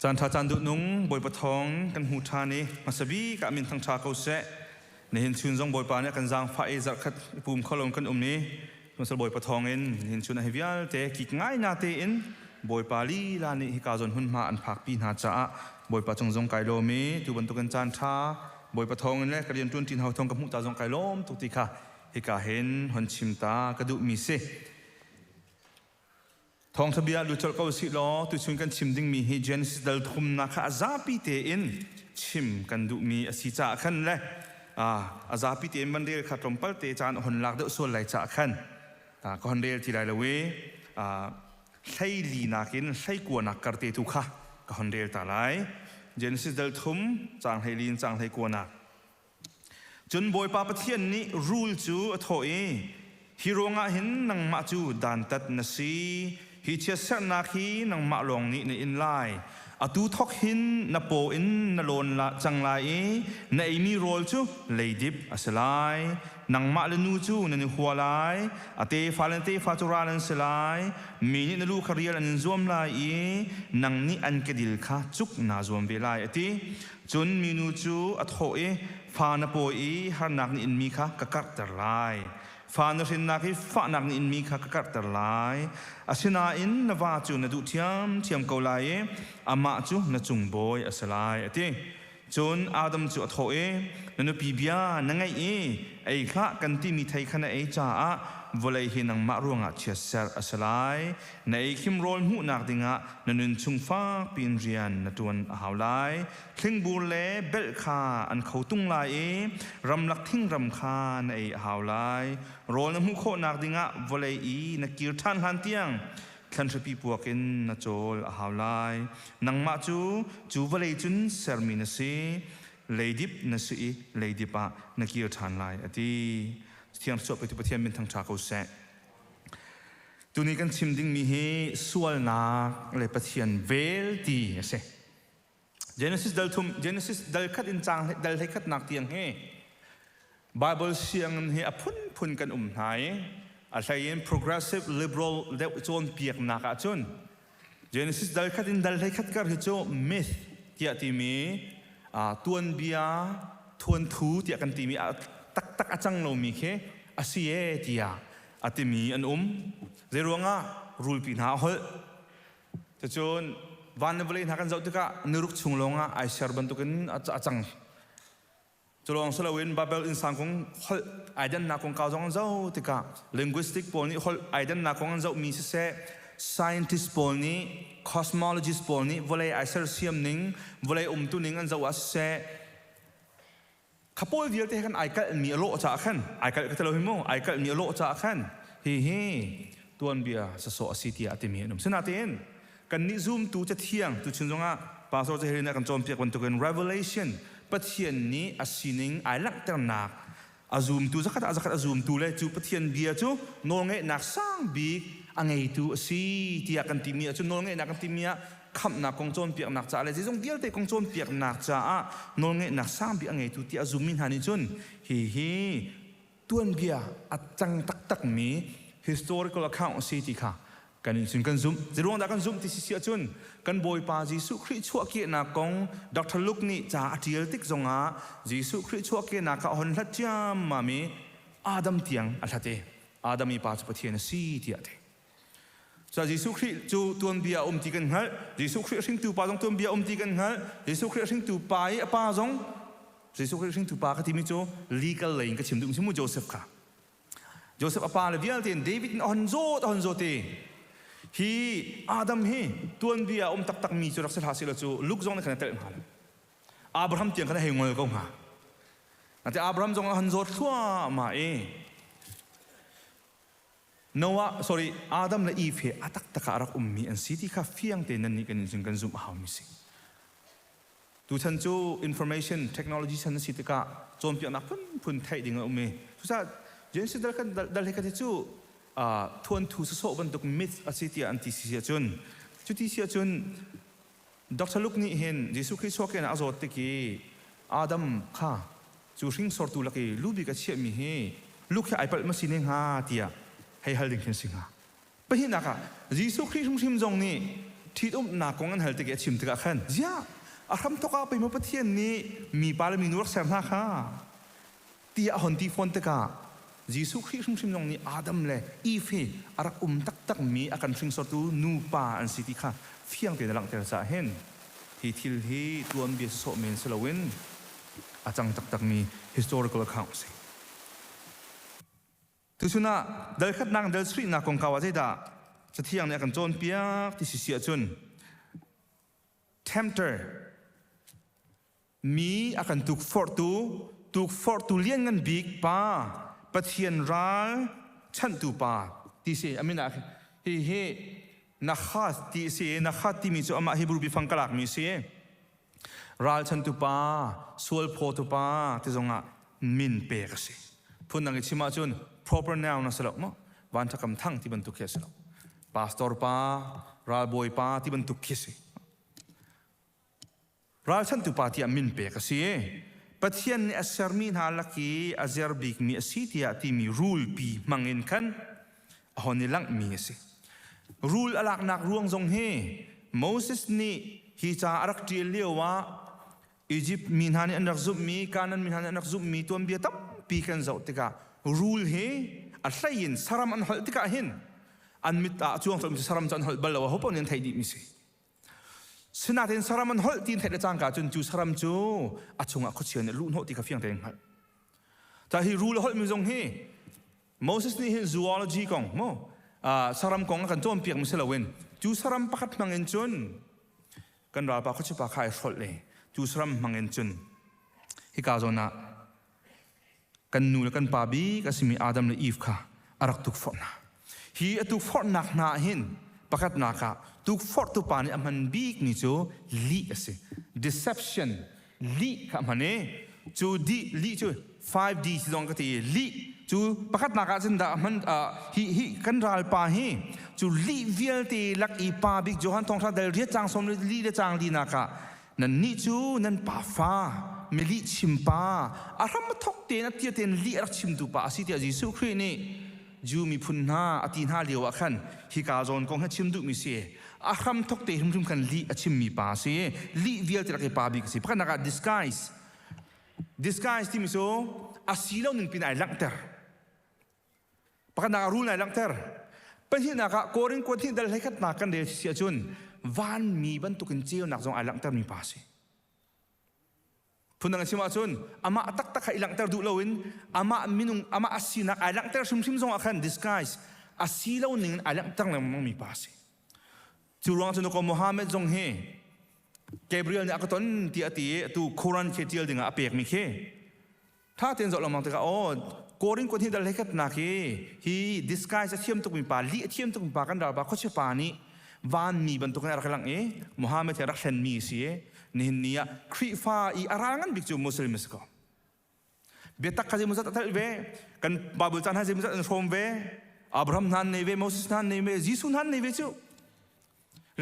Caan ṭha caan duhnung Bawipa thawng kan hmu ṭhan i hmasa bik ah min thangṭha ko seh. Nihin chun zong Bawipa nih a kan zaangfah i zarhkhat i pum kho loin kan um i Masal Bawipa thawng in nihin chun ah hi vialte kik ngai na tein Bawipa lila nih hika zawn hmunhma an phakpi hna caah Bawipa cung zong kai lawm i tu bantukin caan ṭha Bawipa thawng in le ka rian ṭuan ṭin hau thawng ka hmuh ta zong kai lawm tuk ti kha hika hin hon chim ta ka duhmi si. Thawngṭha bia lut colh ko usih law tuchun kan chim dingmi hi Genesis dal thumnak kha a zapi tein chim kan duhmi a si caah khan le a zapi tein van rel kha tlawmpal te caan a hon lak deuh sual lai caah khan ka hon rel ti lai lo i hleili nakin hleikuanak karte tu kha ka hon rel ta lai. Genesis dal thum caang hleili in caang hleikuanak. Cun Bawipa Pathian nih rul cu a thawh i, Hi ruangah hin nangmah cu dantat na si. Hi chiatserhnak hi nangmah lawng nih na in lai. Atu thawk hin na paw in na lawn cang lai i na eimi rawl cu leidip a si lai. Nangmah le nu cu nan i hua lai, a tefa le na tefa cu ral an si lai. Mi nih na lu kha rial an in zuam lai i nang nih an kedil kha cuk naa zuam ve lai, a ti. Cun minu cu a thawh i, Fa na pawi i harnak na inmi kha ka karhter lai. Fa na hrinnak i fahnak na inmi kha ka karhter lai. Asinain na va cu na duh ṭhiamṭhiam ko lai i amah cu na cung bawi a si lai, a ti. Cun Adam cu a thawh i, Na nupi bia na ngaih i ei hlah kan timi thei kha na ei caah vawlei hi nangmah ruangah chiatserh a si lai. Na eikhim rawl hmuhnak dingah na nun chung fak piin rian na ṭuan a hau lai. Thlingbur le belh kha an kho tung lai i ramlak thingram kha na ei a hau lai. Rawl na hmuh khawhnak dingah vawlei i na kir ṭhan hlan tiang thlanhripi puak in na cawl a hau lai. Nangmah cu cu vawlei cun sermi na si, leidip na si i leidip ah na kir ṭhan lai, a ti. Thiang Thlarau petu Pathian min thangṭha ko seh. Tuni kan chim dingmi hi sualnak le Pathian vel ti a si. Genesis dal thum Genesis dal khat in caang dal hlei khatnak tiang hi Bible sianginn hi a phunphun kan um hna i a hlei in progressive liberal deuh cawnpiaknak ahcun Genesis dal khat in dal hlei khat kar hi cu myth tiah timi tuanbia thuanthu tiah kan timi taktak a cang lomi khi a si e tiah a timi an um. Zeiruangah rulpi hna a holh. Cucun van le vawlei hna kan zoh tikah niruk chung lawngah ai ser bantukin a cang. Culawng siloin Babel innsang kong holh ai dannak kongkau zong an zoh tikah linguistic pawl nih holh ai dannak kong an zohmi siseh, scientist pawl nih cosmologist pawl nih vawlei ai sersiam ning, vawlei umtu ning an zoh ah siseh, kha pawl vialte khan ai kalhmi a lawh caah khan ai kalh ka ti lo hi mu ai kalhmi a lawh caah khan hihi tuanbia sasawh a si tiah a timi an um. Sinain kannih zumtu cathiang tuchun zongah Pastor Zahiri nih a kan cawnpiak bantukin Revelation Pathian nih a sining ai langhternak a zumtu zakhat ah zakhat a zumtu le cu Pathian bia cu nawlngeihnak sang bik a ngeitu a si tiah kan timi ahcun nawlngeihnak kan timi ah khamhnak kong cawnpiaknak caah le zeizong vialte kong cawnpiaknak caah nawlngeihnak sang bik a ngeitu tiah a zummi hna nih cun hihi tuanbia a cang taktakmi historical account a si ti kha kan in cun kan zumh. Zeiruang dah kan zumh ti si si ahcun kan Bawipa Jesuh Khrih chuahkehnak kong Dr. Luke nih ca a ṭial tik zongah Jesuh Khrih chuahkehnak kha a hon hlat ciammam i Adam tiang a hlat i Adam i pa cu Pathian a si tiah a ti. Cucaah Jesuh Khrih cu tuanbia a um ti kan hngalh. Jesuh Khrih a hringtu pa zong tuanbia a um ti kan hngalh. Jesuh Khrih a hringtu pa i a pa zong Jesuh Khrih hringtu pa ka timi cu legal lei in ka chim duh mu Joseph kha. Joseph a pa le vialte in David in a hon zawt a hon zawt i hi Adam hi tuanbia a um taktak mi cu rak si hlah seh cu Luke zong nih khan a telh hnga lo. Abraham tiang khan a hei ngol ko hnga. Ate Abraham zong a hon zawt thluahmah i Noah, sorry, Adam le Eve hi a taktak ah a rak ummi an si ti kha fiang tein nannih kan in zun kan zumh a haumi si. Tuchan cu information technology chan a si tikah cawnpiaknak phunphun theih ding a um i cucaah Genesis dal kan dal he kan hi cu thuanthu sawsawh bantuk myth a si tiah an ti si ahcun cuti si ahcun Dr. Luke nih hin Jesuh Khrih chuahkehnak a zawt tik i Adam kha cu hringsortu lak i lu bik a chiahmi hi Luke hi ai palh ma si ne hnga tiah hei hal ding khin si hnga. Pahnihnak ah Jesuh Khrih hrimhrim zong nih Ṭhitumnak kong an hal tik i a chim tikah khan ziah a hramthawk ah pei maw Pathian nih mipa le minu rak ser hna kha tiah a hon ti fawn tikah Jesuh Khrih hrimhrim zong nih Adam le Eve hi a rak um taktakmi a kan hringsortu nupa an si ti kha fiang tein a langhter caah hin hi thil hi tuanbia sawh men si loin a cang taktakmi historical account a si. Tuchun ah dal khatnak dal sarihnak kongkau ah zeidah Cathiang nih a kan cawnpiak ti si si ahcun tempter mi a kan tukforhtu tukforhtu lianngan bik pa Pathian ral chanhtu pa ti si a min ah hi hi Nakhas ti si Nakhat timi cu amah Hebrew biafang ka lakmi si Ralchantu pa, sualphawtu pa ti zongah min pek a si. Phundang i chim ahcun proper noun a si lo maw? Vanṭhakam thang ti bantuk khi a si lo. Pastor pa, ralbawi pa ti bantuk khi a si. Ralchantu pa tiah min pek a si. Pathian nih a sermi hna lak i a zer bikmi a si tiah timi rulpi hmangin khan a hon i langhmi a si. Rul a laknak ruang zong hi Moses nih hi ca a rak ṭial lio ah Egypt mi hna nih an rak zumhmi, Kanaan mi hna nih an rak zumhmi tuanbia tampi kan zoh tikah rul hi a hlei in saram an holh tikah hin an mit ah a cuang colhmi saram cu an holh bal lo, aho paoh nih an theih dihmi si. Sinain saram an holh ti an theih le cangka cun cu saram cu a chungah khuachia nih luhhnawh ti kha fiang tein hngalh. Ta hi rul a holhmi zong hi Moses nih hin zoology kong mu saram kong a kan cawnpiak mi si loin cu saram pakhat hmang in cun kan ralpa khuachipa kha ai hrolh i cu saram hmang in cun hika zawn ah kan nu le kan pa bik a simi Adam le Eve kha a rak tukforh hna. Hi a tukforhnak hna ah hin pakhatnak ah tukforhtu pa nih a hman bikmi cu lih a si. Deception lih kha a hman i cu di lih cu 5D si zong ka ti i lih cu pakhatnak ah cun dah a hman hi hi kan ralpa hi cu lih vialte lak i pa bik Johan thawngtha dal riat cang som li le cang linak ah nannih cu nan pa fa milih chim pa a hram a thok tein a tir tein lih a rak chimtu pa a si tiah Jesuh Khrih nih Jew miphun hna a ti hna lio ah khan hika zawn kong hi chim duhmi si. A hram thok te hrimhrim khan lih a chimmi pa a si. Lih vialte lak i pa bik a si. Pakhatnak ah disguise. Disguise timi cu a si lo ning pin ai langhter. Pakhatnak ah rul ai langhter. Pahnihnak ah Korin kuat hnih dal hleikhatnak kan rel si ahcun vanmi bantukin ceunak zong ai langhtermi pa a si. Phundang in chim ahcun amah taktak kha i langhter duh loin amah minung amah a sinak ai langhter hrimhrim zong ah khan disguise a si lo ning in ai langhter lengmang mi pa a si. Cu ruang cun ko Muhammad zong hi Gabriel nih a ka ton ti a ti i atu Quran khi tial dingah a pekmi khi tha tein zoh lengmang tikah aw Korin kuat hi dal hleikhatnak hi hi disguise a thiam tukmi pa lih a thiam tukmi pa kan ralpa khuachia pa nih vanmi bantukin a rak langh i Muhammad hi a rak hlenmi a si i nihin ni ah Khrihfa i a ral ngan bik cu Muslim a si ko. Biatak kha zeimawzat a telh ve, kan Bible caan ha zeimawzat an hrawm ve, Abraham hna an nei ve, Moses hna an nei ve, Jesuh hna an nei ve cu.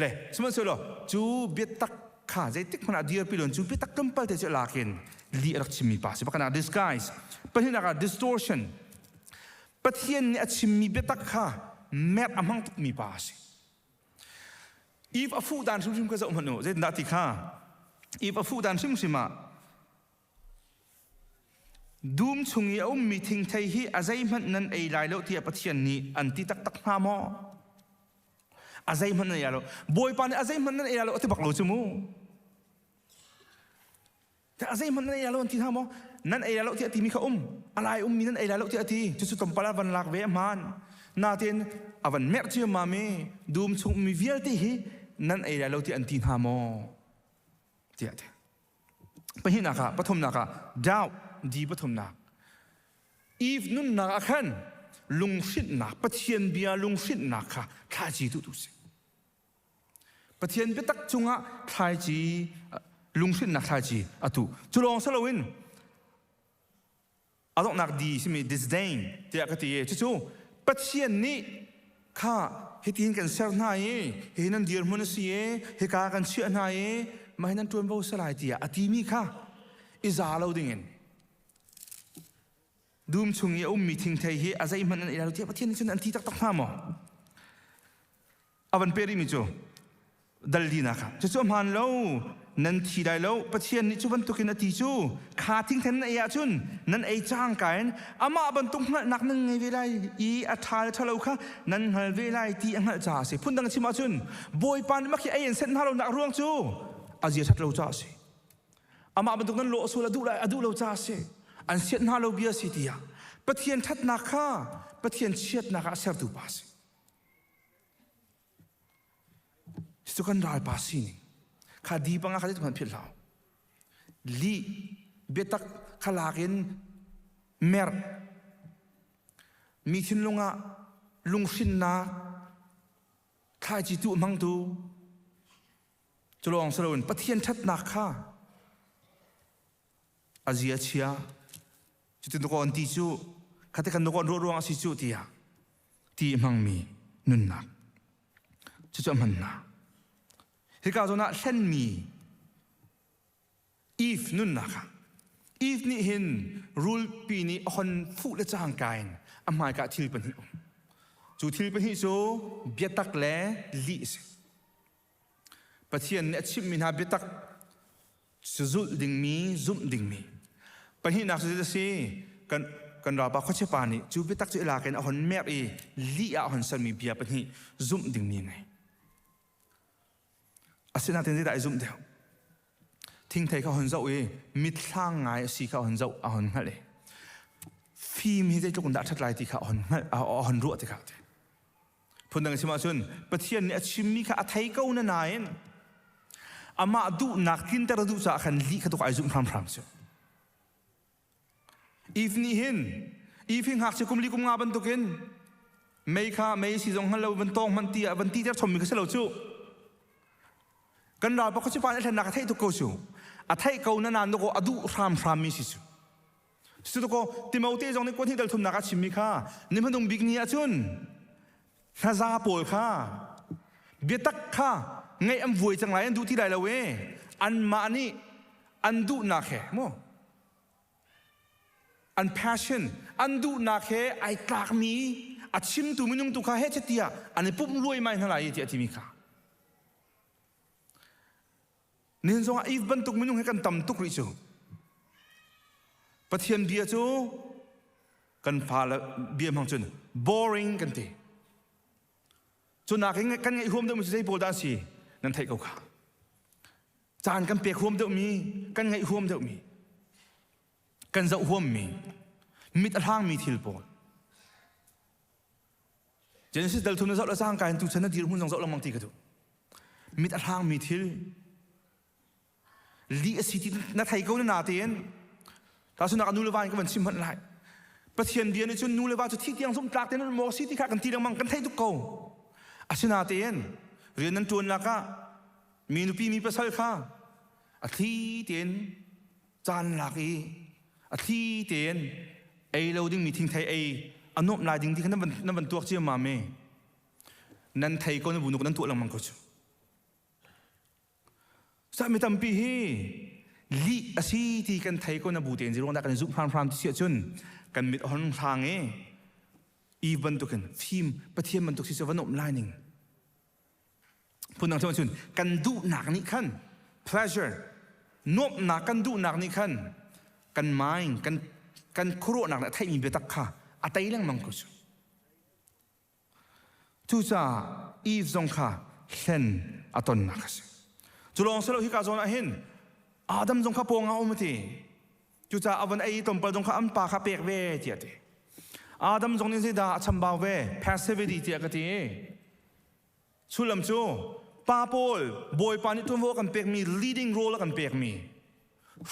Le sihmanhsehlaw cu biatak kha zeitik hmanh ah dirpi loin cu biatak tlawmpal te cu lak in lih a rak chimmi pa si. Pakhat ah disguise, pahnihnak ah distortion. Pathian nih a chimmi biatak kha merh a hmang tukmi pa a si. Eve a fuh dan hrimhrim kha zoh hmanh u. Zeitindah ti kha? Eve a fuh dan hrimhrim ah dum chung i a ummi thingthei hi a zeihmanh nan ei lai lo tiah Pathian nih an ti taktak hnga maw? A zeihmanh nan ei lai lo. Bawipa nih a zeihmanh nan ei lai lo a ti bak lo cu mu. A zeihmanh nan ei lai lo an ti hna maw? Nan ei lai lo tiah a timi kha um. A lai ummi nan ei lai lo tiah a ti. Cucu tlawmpal ah van lak ve a hmaan. Nain a van merh ciammam i dum chung mi vialte hi nan ei lai lo tiah an ti hna maw? Tiah a ti. Pahnihnak ah, pathumnak ah, doubt, di pathumnak. Eve nunnak ah khan lunghrinhnak, Pathian bia lunghrinhnak kha thlaici tu tu si. Pathian biatak cungah thlaici lunghrinnak thlaici a tuh. Cu lawng si loin a donghnak di simi disdain tiah ka ti i cucu Pathian nih kha hitin kan ser hna i hihi nan dirhmun a si i hika kan chiah hna i mah hi nan ṭuanvo si lai tiah a timi kha i za lo dingin Dum chung i a ummi thingthei hi a zeihmanh an ei lai lo tiah Pathian nih cun an ti taktak hna maw? A van pe rihmi cu. Dal linak ah cucu a hmaan lo, nan thi lai lo. Pathian nih cu bantukin a ti cu kha thingthen nan ei ahcun nan ei cangka in amah bantuk hngalhnak nan ngei ve lai i a ṭha le ṭhalo kha nan hngal ve lai ti a hngalh caah a si. Phundang chim ahcun Bawipa nih makhi ei in senh hna lonak ruang cu a zia ṭhat lo caah a si. Amah bantuk nan lawh sual a duh lai a duh lo caah a si. An sianh hna lo bia a si tiah Pathian ṭhatnak kha Pathian chiatnak ah a sertu pa a si. Cucu kan ralpa sining. Kha di panga kha zeitik hmanh philh hlah. Lih biatak kha lak in merh mi thinlung ah lunghrinnak thlaici tuh hmangtu cu lawng si loin Pathian ṭhatnak kha a zia chia cutin dakaw an ti cu khate kan dakaw an ruah ruang a si cu tiah ti hmangmi nunnak cucu a hman hna. Hika zawn ah hlenmi Eve nunnak ah Eve nih hin rulpi nih a hon fuh le cangka in a hmaika thil pahnih um. Cu thil pahnih cu biatak le lih a si. Pathian nih a chimhmi hna biatak cu zulh dingmi, zumh dingmi. Pahnihnak cu a si, kan kan ralpa khuachia pa nih cu biatak cu i lak in a hon merh i lih ah a hon sermi bia pahnih zumh dingmi a ngei. Asinain zeidah ai zumh deuh? Thingthei kha hon zoh i mitthlang ngai a si kha hon zoh a hon hngalh i fim hi zeitluk in dah a ṭhat lai ti kha a hon hngalh a hon ruah tikah Phundang chim ahcun Pathian nih a chimmi kha a thei ko na nain amah duhnak tlinter a duh caah khan lih kha tuk ai zumh hramhram cu. Eve nih hin Eve hi ngakchia kum li kum nga bantukin mei kha mei si zong hngal lo van tawng hmanh ti ah van ti ter chommi kha si lo cu. Kan ral pakhat cu pa nih a hlennak a theih tuk ko cu. A theih ko na nan ko a duh hramhram mi si cu. Cutukaw Timote zong nih kuan dal thumnak a chimmi kha ni hmanung bik ni ahcun hnaza pawl kha biatak kha ngaih an vuai cang lai an duh ti lai lo e anmah nih an duhnak he mu an passion an duhnak he ai tlakmi a chimtu minung tu kha he tiah an i pumh luai mai hna lai tiah timi kha Nihin zongah Eve bantuk minung hi kan tam tuk rih cu. Pathian bia cu kan fale bia hmang cun boring kan ti. Cu nakin kan ngaih huam deuhmi cu zei pawl dah an si nan theih ko kha. Caan kan pek huam deuhmi, kan ngaih huam deuhmi, kan zoh huammi, mit a hlangmi thil pawl. Genesis dal thum na zoh le cangka in tuchan na dirhmun zong zoh lengmang ti ka duh. Mit a hlangmi thil lih a si ti na thei ko na na tein tahchunhnak ah nu le va in ka van chim hmanh lai. Pathian bia nih cun nu le va cu thi tiang zumh tlak tein maw si ti kha kan ti lengmang kan thei tuk ko. Asinatein rian nan ṭuannak ah mi nupi mi pasal kha a thli tein caan lak i a thli tein ei lo dingmi thingthei ei a nuamh lai ding ti kha nan van tuak ciammam i nan thei ko na bunuk nan tuah lengmang ko cu. Sa mi tampi hi lih a si ti kan thei ko na bu tein ziruang dah kan zumh hramhram ti si ahcun kan mit a hon hlang i Eve bantukin fim Pathian bantuk si cu va nuamh lai ning Phundang cun kan duhnak nih khan pleasure nuamhnak kan duhnak nih khan kan mind kan kan khuaruahnak nih a theihmi biatak kha a tei lengmang ko cu. Cucaah Eve zong kha hlen a tonnak a si. Cu lawng si lo hika zawn ah hin Adam zong kha pawng ah um a ti. Cucaah a von ei i tlawmpal zong kha an pa kha pek ve tiah a ti. Adam zong nih zeidah a chambau ve? Passivity tiah ka ti. Sullam cu pa pawl Bawipa nih ṭuanvo a kan pekmi leading role a kan pekmi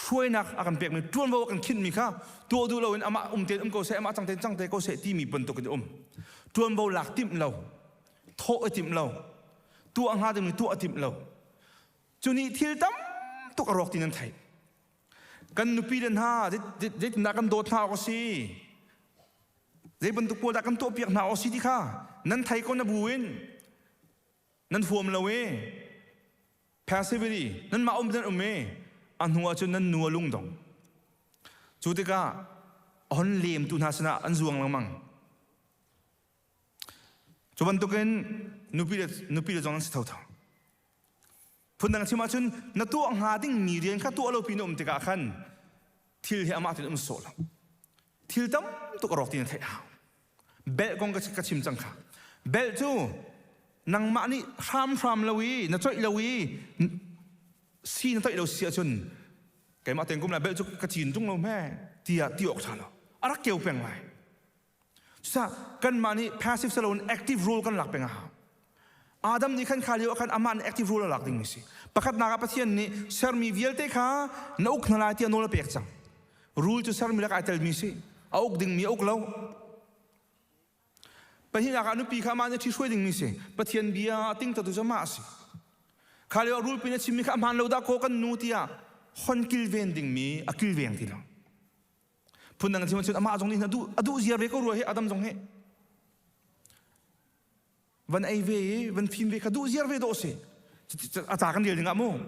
hruainak a kan pekmi ṭuanvo a kan khinhmi kha tuah duh loin amah um tein um ko seh amah cang tein cang te ko seh timi bantuk in um ṭuanvo lak timh lo thawh i timh lo tuah hnga dingmi tuah timh lo cu nih thil tam tuk a rawk ti nan theih kan nupi le hna zeitindah kan dawt hna awk a si Zei bantuk pawl dah kan tuahpiak hna awk si ti kha nan thei ko na bu in nan huam lo i passivity nanmah um nan um i a hnu ah cun nan nu a lungdong. Cu tikah a hon lemtu hna sinah an zuang lengmang. Cu bantukin nupi le nupi le zong an si thotho. Phundang chim ahcun na tuah hnga dingmi rian kha tuah lo pin um tikah khan thil hi amah tein um sawh lo. Thil tam tuk a rawk ti na theih hau. Belh kong ka chim cang kha. Belh cu nangmah nih hramhram lo i na coih lo i si na toih lo si ahcun keimah tein kum lai belh cu ka cin tung lo hme tiah ti awk ṭha lo. A rak keu peng lai. Cucaah kanmah nih passive si loin active role kan lak peng a hau. Adam nih khan kha lio ah khan amah nih active role a lak dingmi si. Pakhatnak ah Pathian nih sermi vialte kha na uk hna lai tiah nawl a pek cang. Rule cu sermi lak ai telmi si. A uk dingmi a uk lo. Pahnihnak ah nupi kha amah nih ṭhi hruai dingmi si. Pathian bia a tingtatu cu amah a si. Kha lio ah rulpi na chimmi kha a hmaan lo dah kaw kan nu tiah hon kilven dingmi a kilveng ti lo. Phundang chim cun amah zong nih a duh ziar ve ko rua hi Adam zong hi van ei ve i van fim ve kha duh ziar ve dawh si a ca kan rel ding ah mu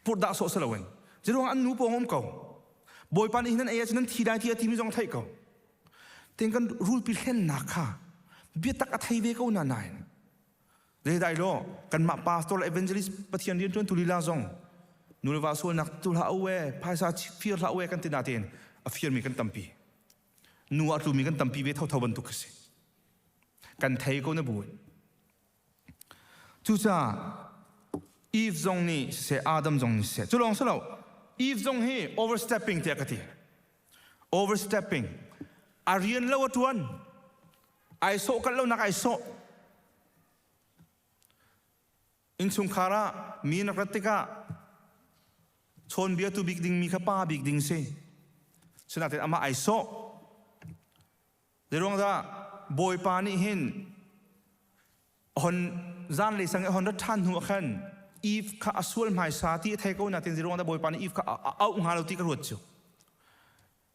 purhdah sawh si loin ziruang an nu pawng um ko Bawipa nih hin nan ei ahcun nan thi lai ti a timi zong theih ko ten kan rulpi hlennak kha biatak a thei ve ko na nain Zeidai law kanmah pastor le evangelist Pathian rianṭuantu lila zong nu le va sualnak tu hlah u e phaisa fir hlah u e kan ti natein a firmi kan tampi. Nu ah tlumi kan tampi ve thotho bantuk ka si. Kan thei ko na bu. Cucaah Eve zong nih siseh Adam zong nih siseh cu lawng si lo Eve zong hi overstepping tiah ka ti. Overstepping a rian lo a ṭuan ai sawh kalh lonak ai sawh innchungkhar ah mi na rat tikah chawnbia tu bik ding mi kha pa bik ding si sinain amah ai sawh zeiruang dah bawipa nih hin hon zanlei sang i hon rat ṭhan hnu ah khan Eve kha a sual hmaisa ti a thei ko nain zeiruang dah bawipa nih Eve kha a auh hnga lo ti ka ruat cu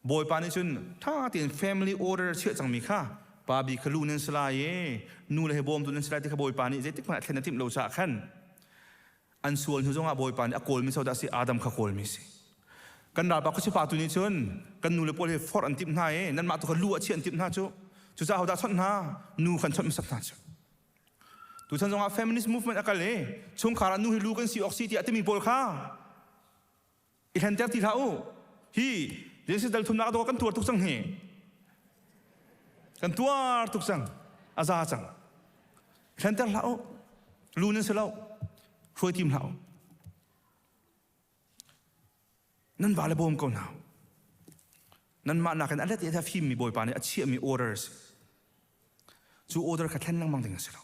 Bawipa nih cun ṭha tein family order a chiah cangmi kha pa bi kha lu nan si lai i nu le he bawmtu nan si lai ti kha Bawipa nih zeitik hmanh ah thlen a timh lo caah khan an sual hnu zongah Bawipa nih a kawlmi so dah si Adam kha kawlmi si. Kan ralpa khuasipa tu nih cun kan nu le pawl hi forh an timh hna i nanmah tu kha lu ah chiah an timh hna cu. Cucaah hodah chawnh hna? Nu khan chawnh hmasat hna cu. Tuchan zongah feminist movement a kal i chungkhar ah nu hi lu kan si awk si tiah timi pawl kha i hlenter ti hlah u hi Genesis dal thumnak dawh kan tuar tuk cang hi kan tuar tuk cang a za cang hlenter hlah u lu nan si lo hruai tim hlah u nan va le bawm ko hna nanmah nakin a let i a fimmi bawipa nih a chiahmi orders Cu order kha thlen lengmang ding a si lo.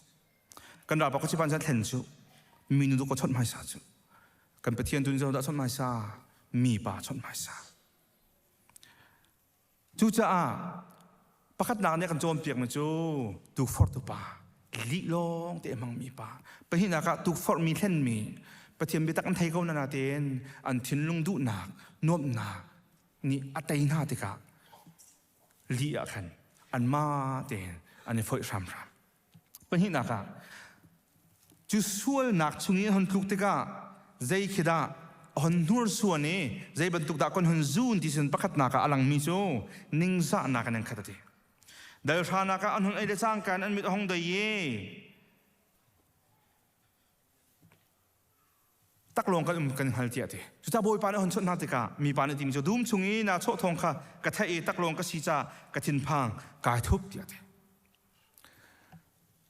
Kan ralpa khuachipan chan thlen cu minu tu ko chawnh hmaisa cu. Kan Pathian tu nih dah chawnh hmaisa, mi pa chawnh hmaisa. Cucaah pakhatnak nih kan cawnpiakmi cu tukforhtu pa lih lawng te hmangmi pa pahnihnak ah tukforhmi thlenmi Pathian biatak an thei ko na natein an thinlung duhnak nuamhnak nih a tei hna tikah lih ah khan anmah tein an i foih hramhram. Pahnihnak ah cu sualnak chung i hon tluk tikah zei khi dah hon hnursuan i zei bantuk dah kon hon zun ti sin pakhatnak ah a langmi cu ningzahnak in an khat a ti. Dal hranak ah an hun ei le cangka in an mit a hung dei i taklawng kan um kan hngal tiah ti cucaah bawipa nih a hun chawnh hna tikah mipa nih timi cu dum chung i naa chawh thawng kha ka theih i taklawng ka si ca ka thinphang kai thup tiah ti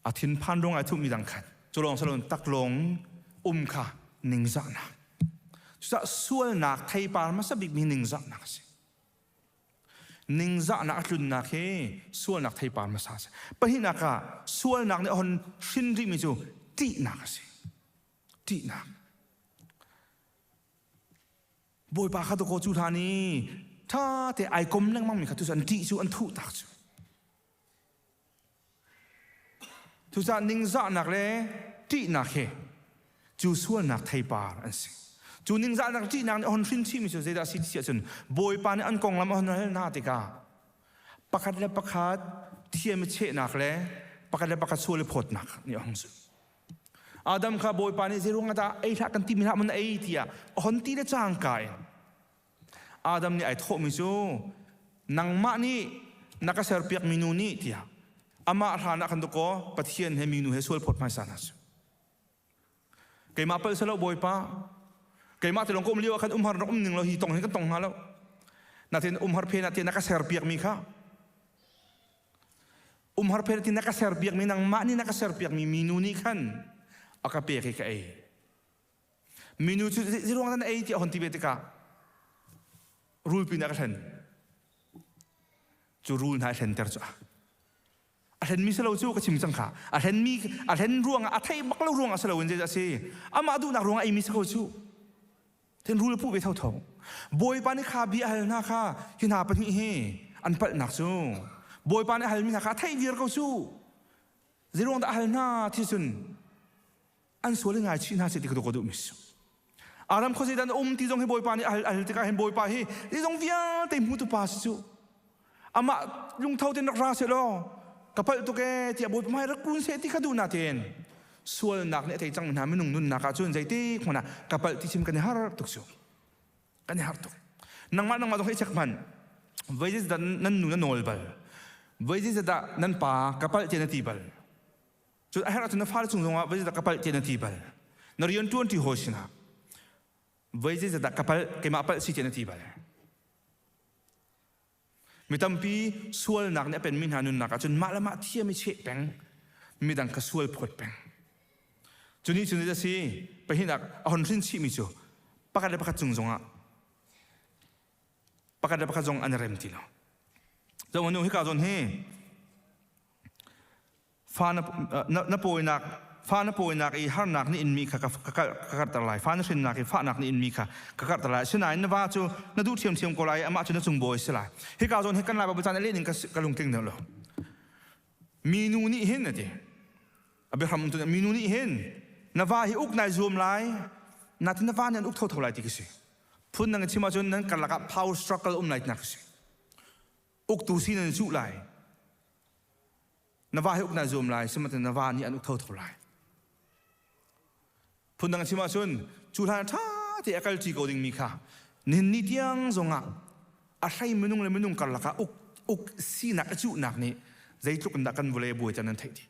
a thinphan ruang ai thupmi dang khat cu lawng salon taklawng um kha ningzahnak cucaah sualnak theipar hmasa bikmi ningzahnak a si Ningzahnak a tlunnak hi sualnak theipar hmasa a si. Pahnihnak ah sualnak nih a hon hrin rihmi cu ṭihnak a si. Ṭihnak. Bawipa kha dawkaw cu hlan i ṭha te ai kom lengmangmi kha tu cu an ṭih cu an thuh tak cu. Cucaah ningzahnak le ṭihnak hi cu sualnak theipar an si. Cu ningzahnak ṭihnak nih a hon hrin chihmi cu zeidah a si ti ahcun Bawipa nih an konglam a hon hal hna tikah pakhat le pakhat thiam i chehnak le pakhat le pakhat sual i phawtnak nih a hung zulh. Adam kha Bawipa nih zeiruang ah dah ei hlah kan timi hlah maw na ei tiah a hon ti le cangka in Adam nih ai thawhmi cu nangmah nih na ka serpiakmi nu nih tiah amah hlan ah khan dakaw Pathian he minu he sual phawt hmaisa hna cu. Keimah palh selo Bawipa. Keimah te lawng ka um lio ah khan umhar rak um ning lo hi tong hin kan tong hnga lo. Natin umhar phe na te na ka ser piak mi kha umhar phe ti na ka ser piak mi nangmah nih na ka ser piak mi minu nih khan a ka pek i ka ei. Minu cu ziruang dah na ei ti a hon ti ve tikah rulpi nih a ka hlen. Cu rul hna a hlenter cu a hlenmi si lo cu ka chim cang kha. A hlenmi a hlen ruangah a theih bak lo ruangah si loin zeidah a si. Amah duhnak ruangah eimi si ko cu. Then rul puh ve thotho. Bawipa nih kha bia a hal hna kha hi hna pahnih hi an palhnak cu. Bawipa nih a halmi hna kha a theih viar ko cu. Zeiruang dah a hal hna ti cun an sual i ngaichih hna seh ti ka duh mi si. Adam khuazei dah na um ti zong hi Bawipa nih a hal tikah hin Bawipa hi zeizong vialte hmutu pa si cu. Amah lungtho tein rak ra seh law ka palh tuk ee tiah Bawipa hmai rak kun seh ti kha duh na tein sualnak nih a tei cang hna minung nunnak ah cun zeitik hmanh ah ka palh ti chim kan i har tuk cu. Kan i har tuk. Nangmah nangmah zong hi check hmanh. Voi dah nan nu na nawl bal. Voi dah nan pa ka palh tiah na ti bal. Cun a herh ahcun na fale cung zongah voi zeidah ka palh tiah na ti bal. Na rian ṭuanṭi hawi sinah voi zeidah ka palh keimah palh si tiah na ti bal. Mi tampi sualnak nih a penmi hna nunnak ahcun mah le mah thiam i cheh peng, midang kha sual phawt peng. Cu nih cun a si, pahnihnak a hon hrin chihmi cu pakhat le pakhat cung zongah pakhat le pakhat zong an i rem ti lo. Zoh nu hika zawn hi Fa na pawinak fa na pawinak i harnak na inmi kha ka karhter lai. Fa na hrinnak i fahnak na inmi kha ka karhter lai. Asinain na va cu na duh ṭhiamṭhiam ko lai i amah cu na cung bawi a si lai. Hika zawn hi kan Lai Baibal caan a leh ning ka lungtling deuh lo. Minu nih hin a ti. A biahram tu minu nih hin na va hi uk nai zuam lai, natin na va nih an uk thotho lai ti ka si. Phun dang in chim ahcun nan karlak ah power struggle um lai tinak ka si. Uktu si nan cuh lai. Na va hi uk naa zuam lai, sihmanhsehlaw na va nih an uk thotho lai. Phundang chim ahcun cu hlan ṭha te a kalṭi ko dingmi kha nihin ni tiang zongah a hlei minung le minung karlak ah uk uk sinak a cuhnak nih zeitluk in dah kan vawlei a buai can nan theih dih.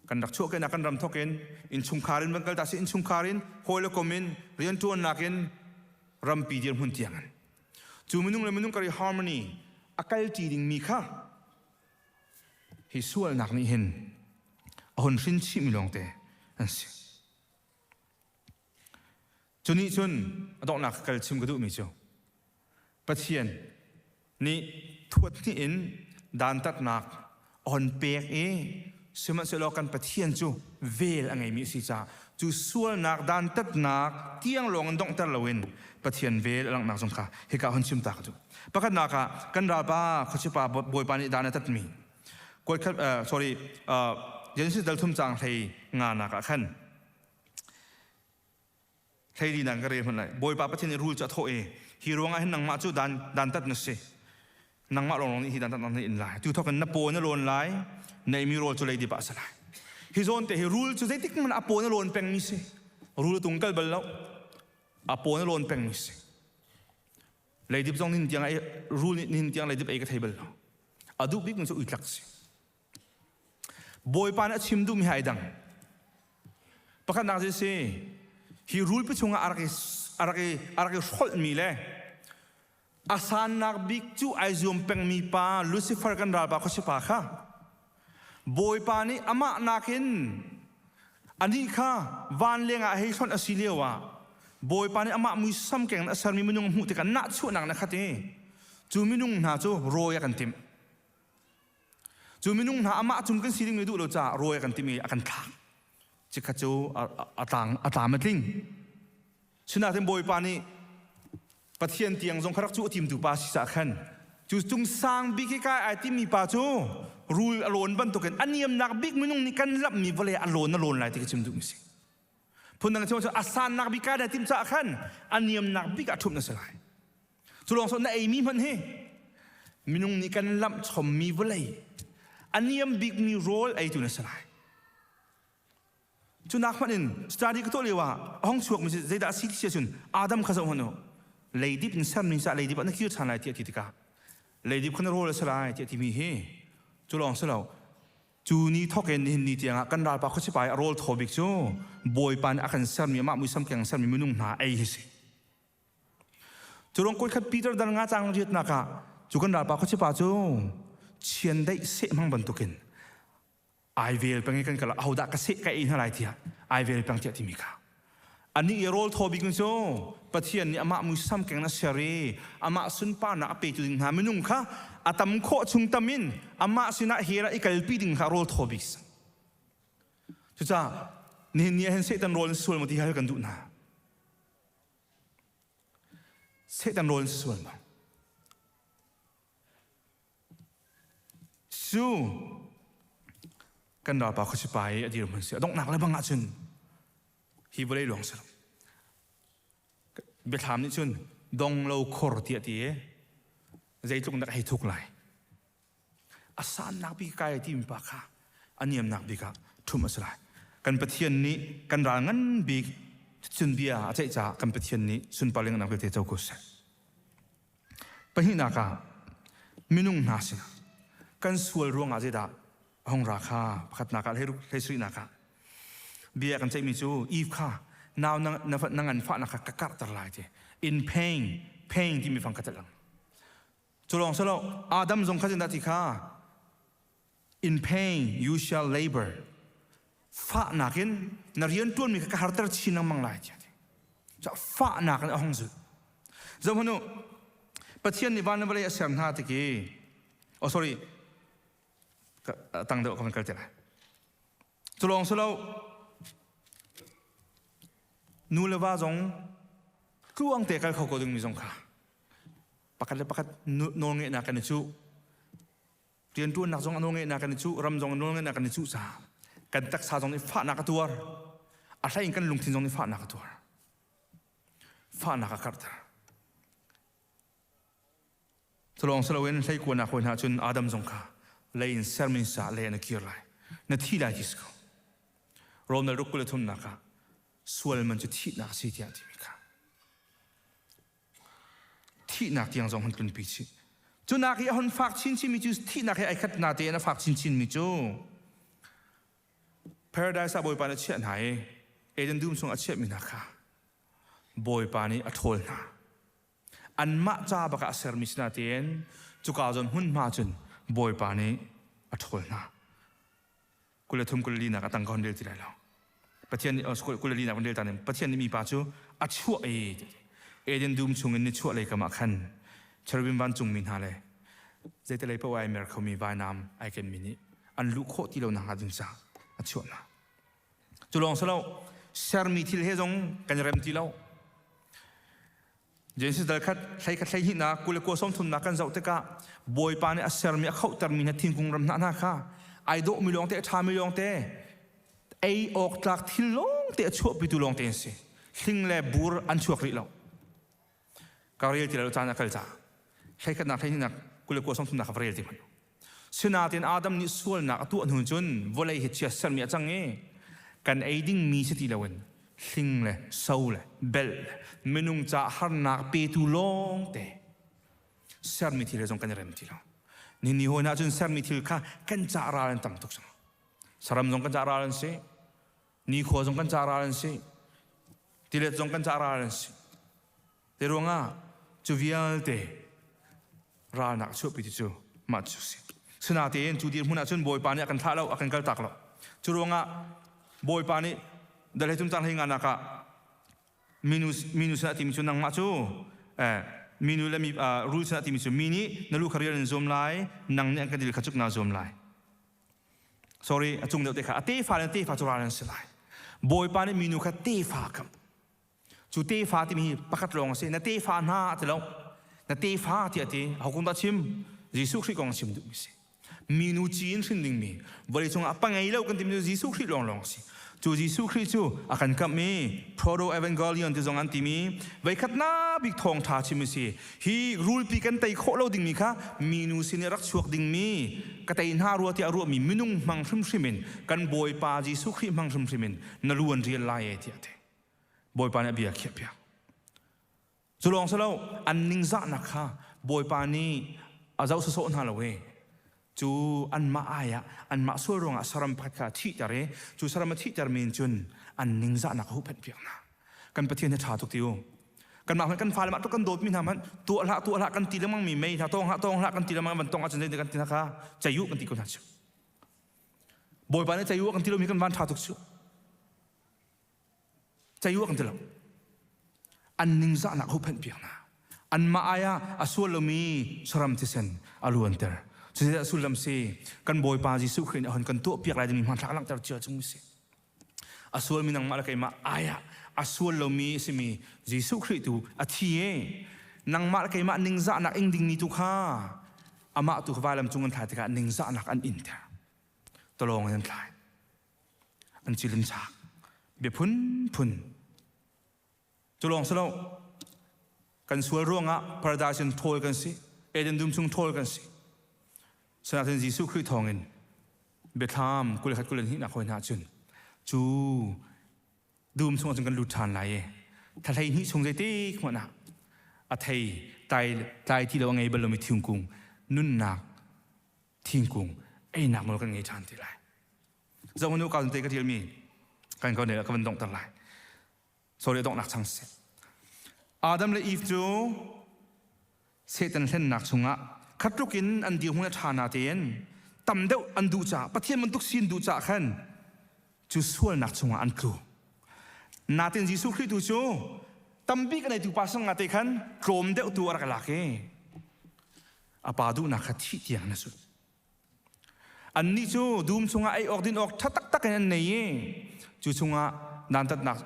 Kan rak chuahkehnak kan ram thawk in innchungkhar in van kal ta si innchungkhar in hawi le kom in rianṭuannak in rampi dirhmun tiang in cu minung le minung kar i harmony a kalṭi dingmi kha Hi sualnak nih hin a hun hrin chihmi lawngte an si. Cu nih cun a donghnak kal chim ka duhmi cu Pathian nih thuat hnih in dantatnak a hon pek i sihmanhsehlaw kan Pathian cu vel a ngeimi a si caah cu sualnak dantatnak tiang lawng in donghter loin Pathian vel a langhnak zong kha hika hun chim ta ka duh. Pakhatnak ah kan ralpa khuachipa Bawipa nih dan a tatmi kuatkhat sorry Genesis dal thum caang hlei nga nak ah khan hlei li nang ka rel hmanh lai Bawipa Pathian nih rul cu a thawh i hi ruangah hin nangmah cu dan dantat na si nangmah lawnglawng nih hi dantat na in lai tu thawk in na paw na lawn lai na eimi rawl cu leidip ah a si lai hi zawn te hi rul cu zeitik hmanh a paw na lawn pengmi si rul a tung kal bal lo a paw na lawn pengmi si Leidip zong nin tiang ei rul nih nin tiang leidip ei ka thei bal lo. A duh bik mi cu uitlak si. Bawipa nih a chim duhmi hai dang. Pakhatnak cu si hi rulpi chungah a rak i a rak i a rak i hrolhmi le a sannak bik cu ai zuam pengmi pa Lucifer kan ralpa khuasipa kha Bawipa nih amah nakin anih kha van lengah hei hlonh a si lioah Bawipa nih amah muisam keng in a sermi minung a hmuh tikah nahchuahnak in a khat i cu minung hna cu rawi a kan timh. Cu minung hna amah cung kan si ding duh lo caah rawi a kan timh i a kan thlak. Chikkhat cu a tlang a tlam a tling. Sinain Bawipa nih Pathian tiang zong kha rak cu a timtu pa si caah khan cu cung sang bik hi kai ai timi pa cu rul a lawn bantukin a niamnak bik minung nih kan lamhmi vawlei a lawn a lawn lai ti ka chim duhmi si. Phundang chim cu a sannak bik kai dai tim caah khan a niamnak bik ah ṭhumh na si lai. Cu lawng so na eimi hmanh hi minung nih kan lamh chommi vawlei a niam bikmi rawl eitu na si lai. Cu nak hmanh in study ka tuah lio ah a hong chuak mi zeidah a si ti si ahcun Adam kha zoh hmanh u leidip in sermi caah leidip ah na kir ṭhan lai tiah ti tikah leidip kha na rawl a si lai tiah timi hi cu lawng si lo. Cu ni thawk in nihin ni tiangah kan ralpa khuachipa i a rawl thaw bik cu Bawipa nih a kan sermi amah muisam keng sermi minung hna ei hi si. Cu ruang koi khat Peter dal nga cang riatnak ah cu kan ralpa khuachipa cu chiandeih seh hmang bantukin ai vel peng i kan kal ahodah ka seh ka ei hna lai tiah ai vel peng tiah timi kha anih i rawl thaw bik cu Pathian nih amah muisam keng na ser i amah sunparnak a petu ding hna minung kha a tam khawh chung tam in amah sinah hera i kalpi ding kha rawl thaw bik cucaah nihin ni ah hin Satan rawl in sual maw ti hal kan duh hna. Satan rawl in sual maw? Cu kan ralpa khuasipa i a dirhmun si a donghnak le bang ahcun hi vawlei luang si lo. Biathlam nih cun dong lo khor tiah ti i zeitluk nak hei thuk lai. A sannak bik kai ti mi pa kha a niamnak bik ah ṭhum a si lai. Kan Pathian nih kan ral ngan bik cun bia a ceih caah kan Pathian nih sunparling nak vialte co ko seh. Pahnihnak ah minung hna sinah kan sual ruangah zeidah a hung ra kha pakhatnak ah hleisarihnak ah bia kan ceihmi cu Eve kha nau na nganfahnak kha ka karhter lai ti in pain pain timi fang kha telh lang cu lawng silo Adam zong kha zindah ti kha in pain you shall labor fahnak in na rian ṭuanmi kha ka harter chin lengmang lai tiah ti fahnak in a hung zulh zohhmanh u Pathian nih van le vawlei a ser hna tik i oh sorry tang deuh ka van kal te lai cu lawng si lo nu le va zong tluang te kal kho ko dingmi zong kha pakhat le pakhat nawlngeihnak kan i cuh Rianṭuannak zong a nawlngeihnak kan i cuh, ram zong a nawlngeihnak kan i cuh caah kan taksa zong nih fahnak a tuar. A hlei in kan lungthin zong nih fahnak a tuar. Fahnak a karhter. Culawng si loin hleikuanak hawi hna cun Adam zong kha lei in sermi sa lei an i kir lai. Na thi lai ti si ko. Rom le ruk kul le thumnak ah sual man cu thihnak a si tiah a timi kha. Thihnak tiang zong hun tlunpi chih. Cu nak i a hun fak chinchinmi cu thihnak he ai khat na tein a fak chinchinmi cu Paradise ah Bawipa nih a chiah hna i Eden dum chung a chiahmi hna kha Bawipa nih a ṭhawl hna. Anmah ca bak ah a sermi si natein cuka zawn hmunhma cun Bawipa nih a ṭhawl hna. 23 24 nak a tang ka hon rel ti lai lo. Pathian nih 24 nak rel ta ning Pathian nih mipa cu a chuah i Eden dum chungin ni chuah lei kam ah khan cherubim vancungmi hna le zeitilei paoh ai mer khomi vainam ai kenmi nih an luh khawh ti lo nakhnga ding caah a chuah hna. Cu lawng si lo sermi thil he zong kan i rem ti lo. Genesis dal khat hlei khat hlei hnihnak kul le kua sawm thumnak kan zoh tikah Bawipa nih a sermi a khohtermi hna thingkung ram hna hna kha ai dawhmi lawngte a ṭhami lawngte ei awk tlak thil lawngte a chuahpitu lawngte an si. Hling le bur an chuak rih lo. Ka rel ti lo caan a kal caah hlei khatnak hlei hnihnak kul le kua sawm thumnak ka va rel ti hmanh. Sinain Adam nih sualnak a tuah hnu cun vawlei hi chia sermi a cang i kan ei dingmi si ti loin hling le so le belh le minung ca harnak petu lawngte sermi thil he zong kan i rem ti lo. Ni hawi hna cun sermi thil kha kan ca ral an tam tuk cang. Saram zong kan ca ral an si. Nikhua zong kan ca ral an si. Tilet zong kan ca ral an si. Te ruangah cu vialte ralnak chuahpi ti cu mah cu si. Sinatein cu dirhmun ah cun Bawipa nih a kan thlah lo, a kan kaltak lo. Cu ruangah Bawipa nih dal he cum cang hlei nga nak ah minu minu sinah timi cu nangmah cu eh, minu le mi rul sinah timi cu mi nih na lu kha rial in zuam lai, nang nih an kan dil kha cuk naa zuam lai. Sorry, a cung deuh te kha a tefa le tefa cu ral an si lai. Bawipa nih minu kha tefa kam. Cu tefa timi hi pakhat lawng a si. Na tefa hna a ti lo. Na tefa tiah a ti. Ho dah chim? Jesuh Khrih kong a chim duhmi si. Minu ci in hrin dingmi vawleicung ah pangei lo kan timi cu Jesuh Khrih lawnglawng a si. Cu Jesuh Khrih cu a kan kamh i Proto Evangelion ti zong an timi voikhat na bik thawngṭha chim a si. Hi rulpi kan tei khawh lo dingmi kha minu sin i rak chuak dingmi ka tei hna rua tiah ruahmi minung hmang hrimhrim in kan Bawipa Jesuh Khrih hmang hrimhrim in na lu an rial lai e tiah a ti. Bawipa nih a bia a khiahpiak. Cu lawng si lo, an ningzahnak kha Bawipa nih a zoh sawsawh hna lo i. Cu anmah ai ah anmah sual ruangah saram pakhat kha a thihter i cu saram a thihter mi in cun an ningzahnak a huhphenh piak hna. Kan Pathian hi ṭha tuk ti u. Kanmah hmanh kan fale mah tluk kan dawtmi hna hmanh tuah hlah tuah hlah kan ti lengmang mi mei hna tawng hlah tawng hlah kan ti lengmang van tong ahcun zeitin kan ti hna kha cei u kan ti ko hna cu. Bawipa nih cei u kan ti lomi kan van ṭha tuk cu. Cei u kan ti lo. An ningzahnak huhphenh piak hna. Anmah ai ah a sual lomi saram thisen a luanter. Cucu a sullam si kan Bawipa Jesuh Khrih nih a hun kan tuah piak lai dingmi hmanthlak a langhter cia chung si. A sualmi nangmah le keimah ai ah a sual lomi a simi Jesuh Khrih tu a thi i nangmah le keimah ningzahnak ing dingmi tu kha amah tu kha vailam cung an thlai tikah ningzahnak an inter. Talawng in an thlai. An cilin chak. Bia phunphun. Cu lawng si lo. Kan sual ruangah paradise in ṭhawl kan si. Eden dum chung ṭhawl kan si. Sinain Jesuh Khrih thawngin biathlam 21 22 nak hoi hna cun cu dum chung cun kan lut ṭhan lai i thla 12 chung zeitik hmanh ah a thei tlai tlai ti lo a ngei bal lomi thingkung nunnak thingkung einak nawl kan ngei ṭhan ti lai. Zoh nu ka te ka ṭialmi kan ko ne ka van donghter lai. Sorry donghnak chang si. Adam le Eve cu Satan hlennak chungah khatluk in an dirhmun a ṭha na tein tam deuh an duh caah Pathian bantuk sin duh caah khan cu sualnak chungah an tlu. Natin Jesuh Khrih tu cu tambik a neitu pa sangah te khan tlawm deuh tu a rak lak i a pa duhnak kha thih tiang na sut. Annih cu dum chungah ei awk din awk ṭha taktak in an nei i cu chungah dantatnak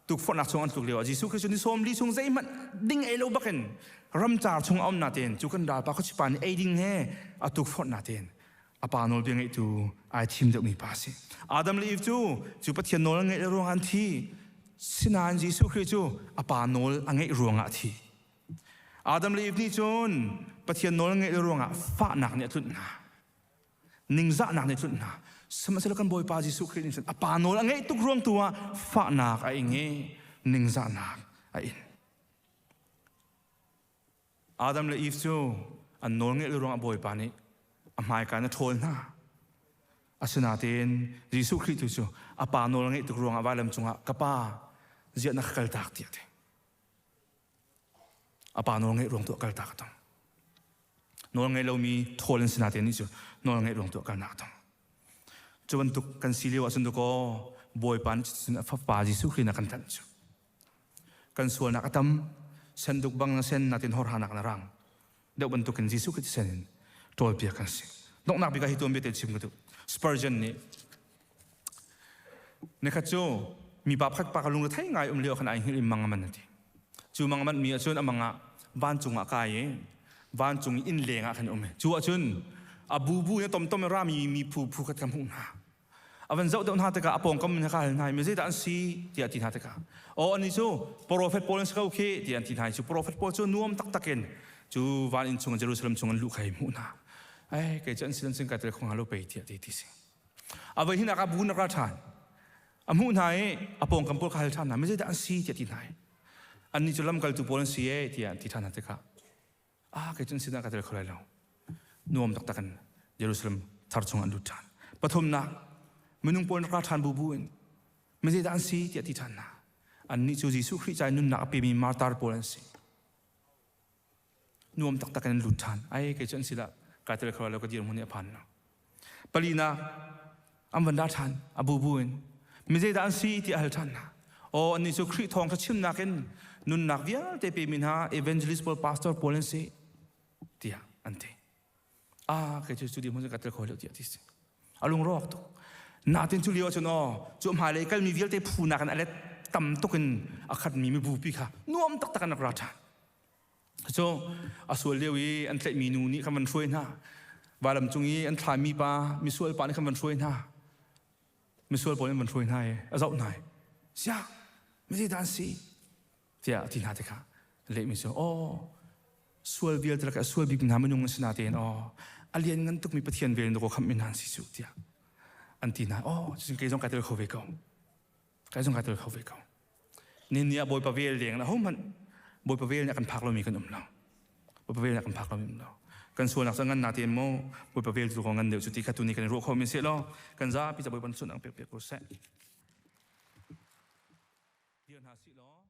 tukforhnak chung an tluk lioah Jesuh Khrist cu ni 40 chung zeihmanh ding ei lo bakin ramcar chung a um natein cu kan ralpa khuachipa nih ei ding he a tukforh natein a pa nawlbia ngaihtu ai thim deuhmi pa a si. Adam le Eve cu cu Pathian nawl an ngaih ruangah an thi. Sinain Jesuh Khrih cu a pa nawl a ngaih ruangah a thi. Adam le Eve nih cun Pathian nawl ngaih ruangah fahnak nih a tlunh hna. Ningzahnak nih a tlunh hna. Sihmanhsehlaw kan Bawipa Jesuh Khrih nih cun a Pa nawl a ngaih tuk ruang tu ah fahnak a ing i ningzahnak a in. Adam le Eve cu an nawl ngaih lo ruangah Bawipa nih a hmaika in a ṭhawl hna. Asinain Jesuh Khrih tu cu a Pa nawl a ngaih tuk ruangah vailam cungah ka Pa ziah na ka kaltak tiah a ti. A pa nawl ngeih ruang tu a kaltak a tong. Nawl ngei lomi thawl in sinatein nih cu nawl ngeih ruang tu a kalnak a tong. Cu bantuk kan si lio ahcun dakaw Bawipa nih cuticun a fapa Jesuh Khrih na kan tlanh cu. Kan sualnak a tam, senduk bang na sen natin horhanak na rang. Deuh bantukin Jesuh Khrih thisen in ṭawlpiak kan si. Donghnak bik ah hi tuanbia te chim ka duh. Spurgeon nih Nikhat cu mipa pakhat pa ka lung thei ngai um lio khan ai hngilh i mang a man a ti. Cu mang a manh mi ahcun a mang ah vancung ah kai i vancung i inn leng ah khan um i cu ahcun a bubu in tomtom in rami mi phu phu khat kha hmuh hna. A van zoh deuh hna tikah a pawngkam in ka hal hna i mi zeidah an si tiah a ti hna tikah aw ani cu profet pawl an si ko khi tiah an ti hna i cu profet pawl cu nuam taktak in cu van inn chung Jerusalem chung an luh kha hei hmuh hna. Ai kei cu an sin an sin kai tel kho hnga lo pei tiah ti ti si. A voi hinak ah bu na ra ṭhan. A hmuh hna i a pawngkam pawl kha hal ṭhan hna, mi zeidah an si tiah ti hna i annih cu lamkaltu pawl an si ee tiah an ti ṭhan hna tikah ah kei cu an sinah ka tel kho lai lo. Nuam taktak in Jerusalem thar chung an lut ṭhan. Pathumnak minung pawl na ra ṭhan bu bu in mi zeidah an si tiah ti ṭhan hna. Annih cu Jesuh Khrih ca i nunnak a pemi martar pawl an si. Nuam taktak in an lut ṭhan. Ai kei cu an si dah kai tel kho lo ka dirhmun nih a phan lo. Palinak an van ra ṭhan a bubu in mi zeidah an si ti a hal ṭhan hna. Aw annih cu Khrih thawng kha chimnak in nunnak vialte pemi hna evangelist pawl pastor pawl an si tiah an ti. Ah kei cu cu dirhmun cu ka tel kho lo tiah ti si. A lungrawk tuk. Natin cu lio ahcun aw cu hmailei kalmi vialte phu nakin a let tam tuk in a khatmi mibupi kha nuam taktak in rak ra ṭhan. Cu a sual lio i an tlaihmi nu nih khan van hruai hna. Vailam cung i an thlami pa, misual pa nih khan van hruai hna. Misual pawl nih van hruai hna i a zoh hna i, siah, mi zeidah an si? Tiah a ti hna tikah lehmi cu, aw, sual vialte lakah a sual bik hna minung an si natein aw, a lian ngan tukmi Pathian vel in dawkaw khamhmi hna an si cu, tiah an ti hna. Aw, cucun kei zong kai tel kho ve ko. Kai zong kai tel kho ve ko. Ni ah Bawipa vel leng ahohmanh Bawipa vel nih a kan phak lomi kan um lo. Bawipa vel nih a kan phak lomi um lo. Kan sualnak cu ngan natein maw Bawipa vel tu ko ngan deuh cu ti kha tu ni kan i ruah kho men seh law kan zapi ca Bawipa sun ang pek pek ko seh. Dir hna sih law.